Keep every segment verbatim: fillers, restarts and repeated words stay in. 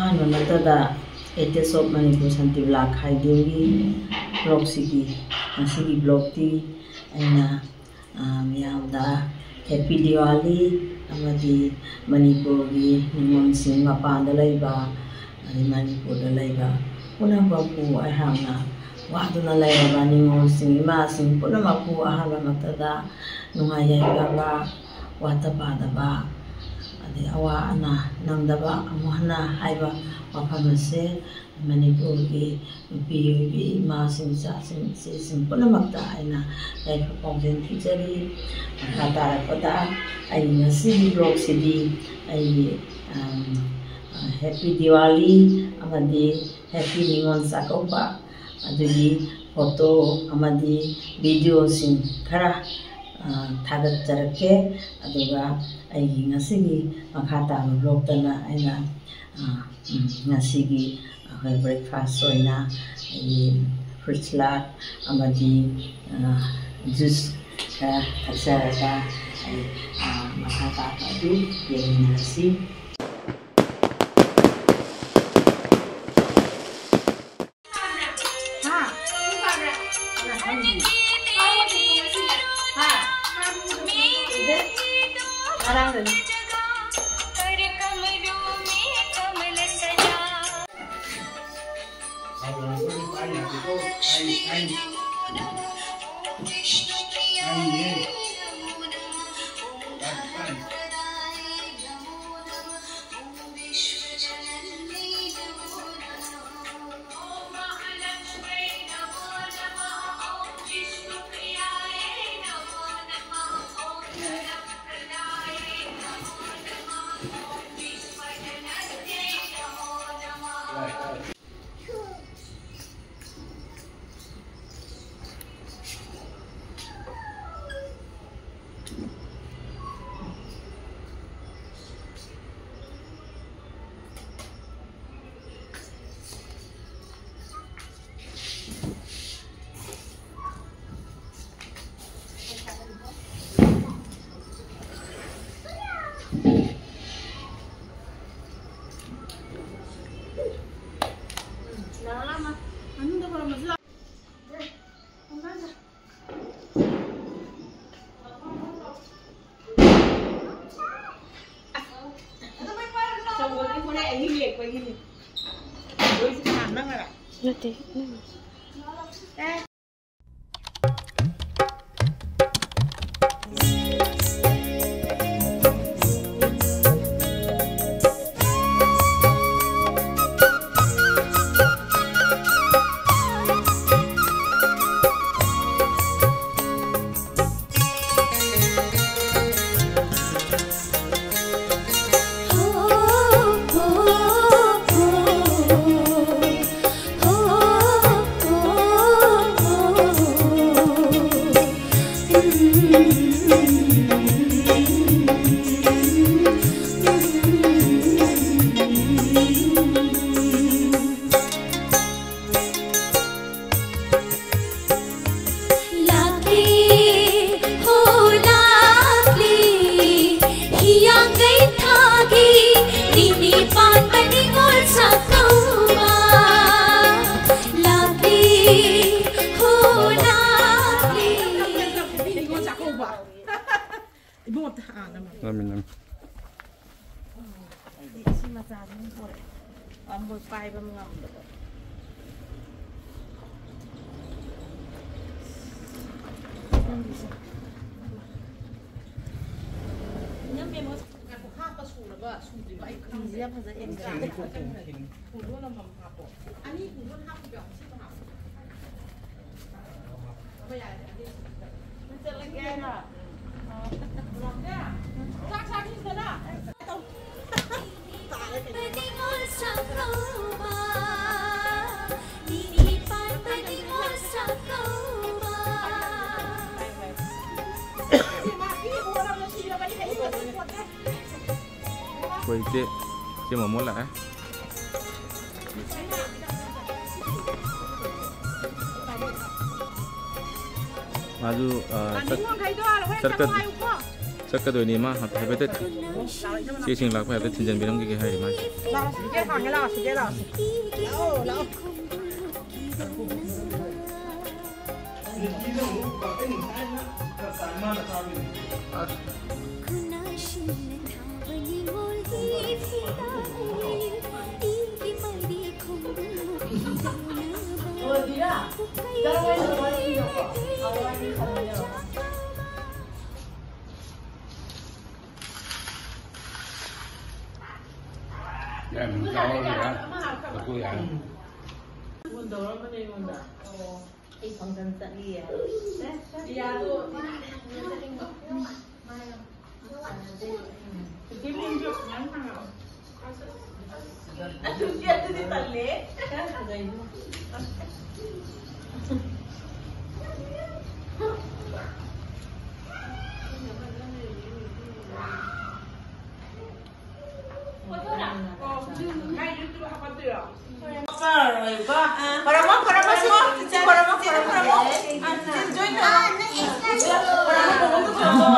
ꯑꯍꯥꯟꯕꯃꯛꯇꯗ Atheist of Manipur Shantibala ꯈꯥꯏꯗꯦꯝꯒꯤ ꯕ꯭ꯂꯣꯛꯁꯤꯒꯤ ꯉꯁꯤꯒꯤ ꯕ꯭ꯂꯣꯛꯇꯤ ꯑꯩꯅ, ꯑ, ꯃꯤꯌꯥꯝꯗ Happy Diwali ꯑꯃꯗꯤ ꯃꯅꯤꯄꯨꯔꯒꯤ ꯅꯤꯉꯣꯜꯁꯤꯡ ꯃꯄꯥꯟꯗ ꯂꯩꯕ, ꯑꯗꯩ ꯃꯅꯤꯄꯨꯔꯗ ꯂꯩꯕ ꯄꯨꯝꯅꯃꯛꯄꯨ ꯑꯩꯍꯥꯛꯅ ꯋꯥꯗꯨꯅ ꯂꯩꯔꯕ ꯅꯤꯉꯣꯜꯁꯤꯡ, ꯏꯃꯥꯁꯤꯡ ꯄꯨꯝꯅꯃꯛꯄꯨ ꯑꯍꯥꯟꯕꯃꯛꯇꯗ ꯅꯨꯡꯉꯥꯏ ꯌꯥꯏꯐꯕ, ꯋꯥꯠꯇ ꯄꯥꯗꯕ, ꯑꯗꯩ ꯑꯋꯥ ꯑꯅꯥ ꯅꯪꯗꯕ, ꯑꯃꯨꯛ ꯍꯟꯅ ꯍꯥꯏꯕ ꯋꯥꯐꯝ ꯑꯁꯦ ꯃꯅꯤꯄꯨꯔꯒꯤ ꯅꯨꯄꯤ ꯑꯣꯏꯕꯤ ꯏꯃꯥꯁꯤꯡ, ꯏꯆꯥꯁꯤꯡ, ꯏꯆꯦꯁꯤꯡ ꯄꯨꯝꯅꯃꯛꯇ ꯑꯩꯅ ꯌꯥꯏꯐ ꯄꯥꯎꯖꯦꯜ ꯄꯤꯖꯔꯤ꯫ ꯃꯈꯥ ꯇꯥꯔꯛꯄꯗ ꯑꯩ ꯉꯁꯤꯒꯤ ꯕ꯭ꯂꯣꯛꯁꯤꯗꯤ ꯑꯩꯒꯤ, ꯑꯝ, ꯑ, Happy Diwali ꯑꯃꯗꯤ Happy ꯅꯤꯉꯣꯜ ꯆꯥꯛꯀꯧꯕ ꯑꯗꯨꯒꯤ ꯐꯣꯇꯣ ꯑꯃꯗꯤ ꯚꯤꯗꯤꯑꯣꯁꯤꯡ ꯈꯔ, ꯑ, ꯊꯥꯒꯠꯆꯔꯛꯀꯦ꯫ ꯑꯗꯨꯒ ꯑꯩꯒꯤ ꯉꯁꯤꯒꯤ ꯃꯈꯥ ꯇꯥꯕ ꯕ꯭ꯂꯣꯛꯇꯅ ꯑꯩꯅ, ꯑ, ꯎꯝ, ꯉꯁꯤꯒꯤ ꯑꯩꯈꯣꯏ ꯕ꯭ꯔꯦꯛꯐꯥꯁ ꯑꯣꯏꯅ ꯑꯩꯒꯤ ꯐ꯭ꯔꯨꯠ ꯁꯂꯥꯗ ꯑꯃꯗꯤ, ꯑ, ꯖꯨꯁ ꯈꯔ ꯊꯛꯆꯔꯒ ꯑꯩ, ꯑ, ꯃꯈꯥ ꯇꯥꯕ ꯑꯗꯨ ꯌꯦꯡꯃꯤꯟꯅꯔꯁꯤ꯫ ꯇꯧꯕꯗꯤ ꯍꯣꯔꯦꯟ ꯑꯍꯤꯡ ꯂꯦꯛꯄꯒꯤꯅꯤ꯫ ꯂꯣꯏꯁꯤ ꯀꯅꯥ, ꯅꯪꯅꯔꯣ? ꯅꯠꯇꯦ, ꯅꯪ꯫ ꯑꯦ꯫ ꯂꯥꯛꯂꯤ, ꯍꯣ ꯂꯥꯛꯂꯤ, ꯍꯤꯌꯥꯡꯒꯩ ꯊꯥꯒꯤ ꯅꯤꯅꯤ ꯄꯥꯟꯕ ꯅꯤꯉꯣꯜ ꯆꯥꯛꯀꯧꯕ꯫ ꯂꯥꯛꯂꯤ, ꯍꯣ ꯂꯥꯛꯂꯤ꯫ ꯅꯤꯉꯣꯜ ꯆꯥꯛꯀꯧꯕ꯫ ꯏꯕꯨꯡꯉꯣ, ꯑꯝꯇ ꯍꯥ-, ꯑꯥ, ꯅꯝꯃꯣ꯫ ꯅꯝꯃꯤ, ꯅꯝꯃꯤ꯫ ꯑꯩꯗꯤ ꯁꯤ ꯃꯆꯥꯁꯤꯅ ꯄꯣꯔꯛꯑꯦ꯫ ꯑꯥ, ꯃꯣꯏ ꯄꯥꯏꯕ ꯉꯝꯗꯕ꯫ ꯅꯪꯒꯤꯁꯦ꯫ ꯅꯪ ꯃꯦꯃꯣ ꯉꯥꯏꯈꯣ, ꯍꯥꯞꯄ ꯁꯨꯔꯕ ꯁꯨꯗ꯭ꯔꯤꯕ ꯑꯩ ꯈꯪꯗ꯭ꯔꯦ꯫ ꯐꯤꯁꯦ ꯌꯥꯝ ꯐꯖꯩ꯫ ꯄꯨꯡ ꯀꯌꯥ ꯆꯪꯈ꯭ꯔꯒꯦ? ꯄꯨꯡ ꯀꯌꯥ ꯆꯪꯈ꯭ꯔꯒꯦ? ꯄꯨꯡ ꯑꯃꯃꯝ ꯍꯥꯞꯄꯣ꯫ ꯑꯅꯤ ꯄꯨꯡ ꯑꯃ ꯍꯥꯞꯄꯤꯔꯣ? ꯁꯤꯃ ꯍꯥꯞꯄꯣ꯫ ꯑꯩꯈꯣꯏ ꯏꯆꯦ, ꯏꯆꯦ ꯃꯣꯃꯣ ꯂꯥꯛꯑꯦ꯫ ꯃꯥꯁꯨ, ꯑ, ꯆꯠ-, ꯆꯠꯀ-, ꯆꯠꯀꯗꯣꯏꯅꯤ꯫ ꯃꯥ ꯍꯥꯏꯐꯦꯠꯇ ꯆꯦꯁꯤꯡ ꯂꯥꯛꯄ ꯍꯥꯏꯐꯦꯠꯇ ꯊꯤꯟꯖꯟꯕꯤꯔꯝꯈꯤꯒꯦ ꯍꯥꯏꯔꯤ ꯃꯥꯁꯦ꯫ ꯂꯥꯛꯑꯣ, ꯁꯤꯗ ꯍꯥꯡꯉꯦ, ꯂꯥꯛꯑꯣ, ꯁꯤꯗ ꯂꯥꯛꯑꯣ꯫ ꯂꯥꯛꯑꯣ, ꯂꯥꯛꯑꯣ꯫ ꯌꯥꯝ ꯆꯥꯎꯔꯒ ꯌꯥꯔꯦ꯫ ꯐꯣꯇꯣ ꯌꯥꯔꯦ꯫ ꯐꯣꯟ ꯇꯧꯔꯛꯑꯝꯕꯅꯦ ꯑꯩꯉꯣꯟꯗ꯫ ꯑꯣ, ꯑꯩ function ꯆꯠꯂꯤꯌꯦ꯫ ꯔꯤꯌꯥꯗꯣ ꯁꯨꯇꯤ ꯂꯦꯟꯕꯤꯌꯣ, ꯁꯨꯃꯥꯏꯅ ꯍꯪꯉꯛꯑꯣ꯫ ꯑꯗꯨꯗꯤ, ꯑꯗꯨꯗꯤ ꯇꯜꯂꯦ꯫ ꯈꯣꯏꯔꯝꯃꯣ, ꯈꯣꯏꯔꯝꯃꯣ, ꯁꯤ, ꯈꯣꯏꯔꯝꯃꯣ, ꯈꯣꯏꯔꯝꯃꯣ꯫ ꯑ, ꯁꯤ join ꯇꯧꯔꯣ꯫ ꯈꯣꯏꯔꯝꯃꯣ, ꯈꯣꯏꯔꯝꯃꯣ꯫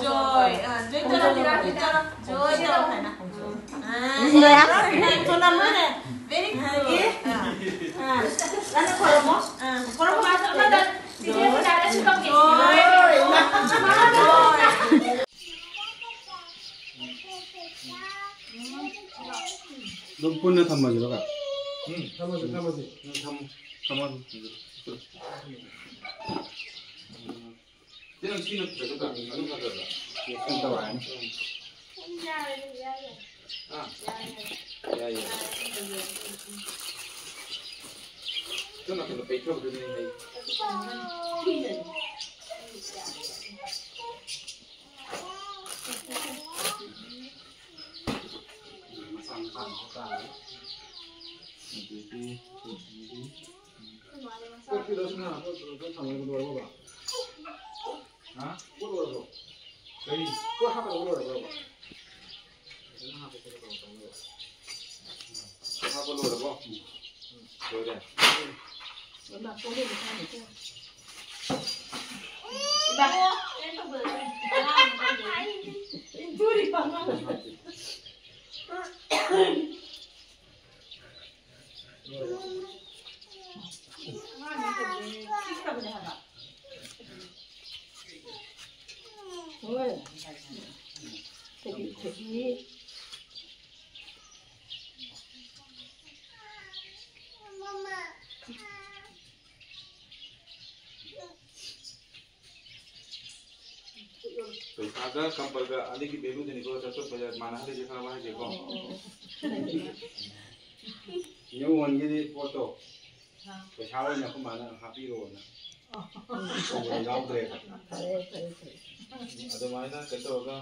Joy, ꯑ, join ꯇꯧꯔꯣ, ꯃꯤꯔꯥ, join ꯇꯧꯔꯣ꯫ Joy ꯇꯧꯔꯣ ꯍꯥꯏꯅ꯫ ꯑ, ꯂꯣꯏꯔꯦ꯫ ꯁꯣꯅꯥ ꯃꯣꯏꯅꯦ꯫ Very good꯫ ꯑ, ꯑ, ꯅꯪꯅ ꯈꯣꯏꯔꯝꯃꯣ꯫ ꯑ, ꯈꯣꯏꯔꯝꯃꯣ꯫ ꯑꯃꯗ, ꯑꯃꯗ꯫ Joy꯫ Joy꯫ ꯑꯗꯨꯝ ꯄꯨꯟꯅ ꯊꯝꯃꯁꯤꯔꯣ, ꯀꯀꯥ? ꯎꯝ, ꯊꯝꯃꯁꯤ, ꯊꯝꯃꯁꯤ꯫ ꯎꯝ, ꯊꯝꯃꯣ, ꯊꯝꯃꯣ꯫ ꯁꯤꯅ, ꯁꯤꯅ ꯐꯖꯒꯗ꯭ꯔꯥ? ꯑꯗꯨꯝ ꯐꯖꯕ꯭ꯔꯥ? ꯀꯩꯅꯣ ꯇꯧꯔꯛꯑꯅꯤ꯫ ꯑꯥ? ꯌꯥꯏ, ꯌꯥꯏ꯫ ꯁꯣꯝ ꯅꯥꯀꯟꯗ ꯄꯩꯊꯕꯗꯨꯅꯦ ꯑꯩ꯫ ꯃꯆꯥ ꯃꯆꯥ ꯑꯃ ꯇꯥꯔꯦ꯫ ꯑꯗꯒꯤ ꯄꯣꯠꯀꯤꯗꯣ ꯁꯨꯝ ꯍꯥꯟꯅ ꯄꯣꯠ ꯊꯝꯃꯒ ꯂꯣꯏꯔꯕꯣ? ꯍꯥ? ꯄꯣꯠ ꯂꯣꯏꯔꯕꯣ? ꯀꯔꯤ? ꯄꯣꯠ ꯍꯥꯞꯀꯗꯕ ꯂꯣꯏꯔꯕꯣ? ꯐꯖꯅ ꯍꯥꯞꯄ ꯈꯣꯠꯄ ꯇꯧꯔ ꯇꯧꯅꯕ꯫ ꯍꯥꯞꯄ ꯂꯣꯏꯔꯕꯣ? ꯂꯣꯏꯔꯦ꯫ ꯄꯩꯁꯥ ꯀꯝꯄꯜꯒ ꯑꯅꯤꯒꯤ ꯚꯦꯂꯨꯗꯅꯤꯀꯣ ꯆꯠꯊꯣꯛꯄꯗ ꯃꯥꯟꯅꯍꯜꯂꯤꯁꯦ, ꯈꯪꯉꯕ ꯍꯥꯏꯁꯦꯀꯣ? ꯅ꯭ꯌꯨ ꯋꯥꯟꯒꯤꯗꯤ ꯄꯣꯠꯇꯣ ꯄꯩꯁꯥ ꯑꯣꯏꯅ ꯑꯩꯈꯣꯏ ꯃꯥꯅ ꯍꯥꯞꯄꯤꯔꯣꯅ ꯀꯧꯕꯗ ꯌꯥꯎꯗ꯭ꯔꯦꯕ꯫ ꯑꯗꯨꯃꯥꯏꯅ ꯀꯩꯅꯣ ꯇꯧꯔꯒ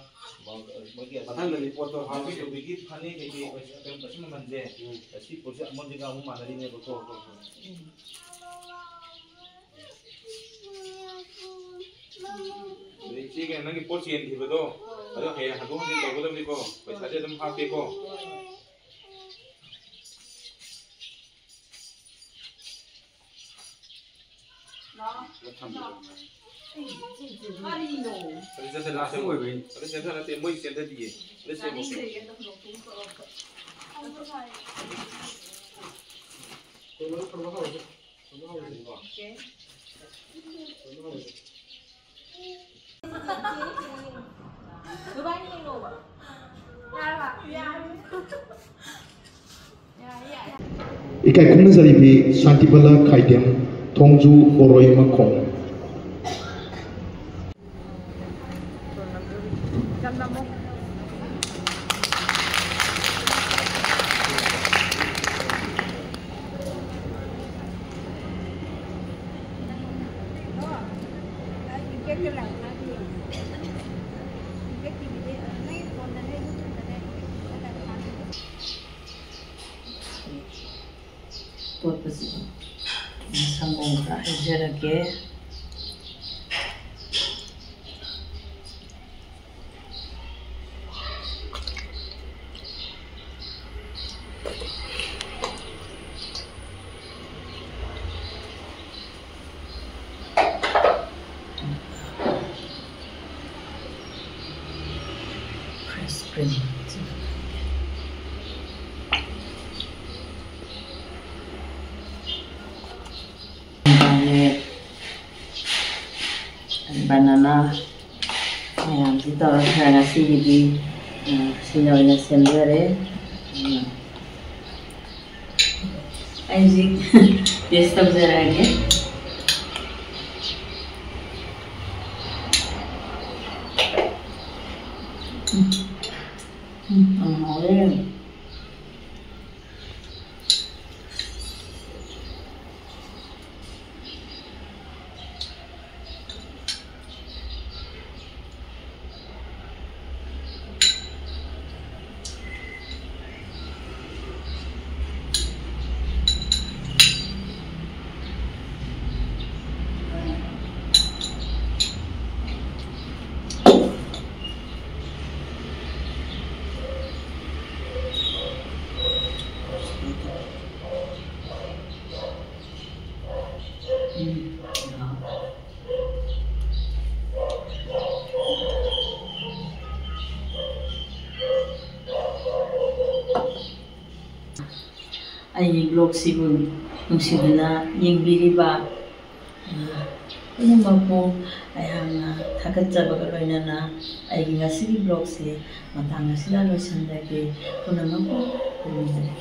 ꯃꯣꯏꯒꯤ ꯃꯊꯪꯗꯗꯤ ꯄꯣꯠꯇꯣ ꯍꯥꯞꯄꯤꯔꯣ꯫ ꯇꯧꯕꯤꯒꯤ ꯐꯅꯦꯛ ꯀꯩꯀꯩ ꯀꯩꯅꯣ ꯀꯩꯁꯨ ꯃꯃꯜꯁꯦ ꯎꯝ꯫ ꯁꯤ ꯄꯣꯠꯁꯦ ꯑꯃꯣꯟꯁꯤꯒ ꯑꯃꯨꯛ ꯃꯥꯟꯅꯔꯤꯅꯦꯕꯀꯣ꯫ ꯑꯗꯩ ꯏꯆꯦꯒ ꯅꯪꯒꯤ ꯄꯣꯠ ꯆꯦꯟꯈꯤꯕꯗꯣ ꯑꯗꯣ ꯍꯌꯦꯡ ꯍꯟꯗꯣꯛ ꯍꯟꯖꯤꯟ ꯇꯧꯒꯗꯕꯅꯤꯀꯣ꯫ ꯄꯩꯁꯥꯁꯦ ꯑꯗꯨꯝ ꯍꯥꯞꯄꯦꯀꯣ꯫ ꯀꯔꯤꯅꯣ? ꯑꯗꯨ ꯆꯦꯟꯊꯔ ꯂꯥꯁ ꯑꯣꯏꯕꯩꯅꯤ꯫ ꯑꯗꯨ ꯆꯦꯟꯊꯔ ꯅꯠꯇꯦ, ꯃꯣꯏ ꯆꯦꯟꯊꯗꯤꯌꯦ꯫ ꯑꯗꯨ ꯁꯦꯝꯃꯣ꯫ ꯆꯥꯅꯤꯡꯗ꯭ꯔꯦ ꯑꯗꯨꯝ ꯂꯧꯊꯣꯛ ꯇꯧꯔꯒ꯫ ꯏꯀꯥꯏ ꯈꯨꯝꯅꯖꯔꯤꯕꯤ ꯁꯥꯟꯇꯤꯕꯂꯥ ꯈꯥꯏꯗꯦꯝ, ꯊꯣꯡꯖꯨ ꯕꯣꯔꯣꯏ ꯃꯈꯣꯡ꯫ ꯇꯣꯠꯄꯁꯤꯗ ꯁꯪꯒꯣꯝ ꯈꯔ ꯍꯩꯖꯔꯒꯦ꯫ Fresh cream. Banana ꯃꯌꯥꯝꯁꯤ ꯇꯧꯔꯒ ꯉꯁꯤꯒꯤꯗꯤ, ꯑ, ꯁꯤꯅ ꯑꯣꯏꯅ ꯁꯦꯝꯖꯔꯦ꯫ ꯎꯝ꯫ ꯑꯩ ꯍꯧꯖꯤꯛ taste ꯇꯧꯖꯔꯛꯑꯒꯦ꯫ ꯑꯩꯒꯤ ꯕ꯭ꯂꯣꯛꯁꯤꯕꯨ ꯅꯨꯡꯁꯤꯗꯨꯅ ꯌꯦꯡꯕꯤꯔꯤꯕ ꯄꯨꯝꯅꯃꯛꯄꯨ ꯑꯩꯍꯥꯛꯅ ꯊꯥꯒꯠꯆꯕꯒ ꯂꯣꯏꯅꯅ ꯑꯩꯒꯤ ꯉꯁꯤꯒꯤ ꯕ꯭ꯂꯣꯛꯁꯦ ꯃꯇꯥꯡ ꯑꯁꯤꯗ ꯂꯣꯏꯁꯤꯟꯖꯒꯦ꯫ ꯄꯨꯝꯅꯃꯛꯄꯨ ꯈꯨꯔꯨꯝꯖꯔꯤ꯫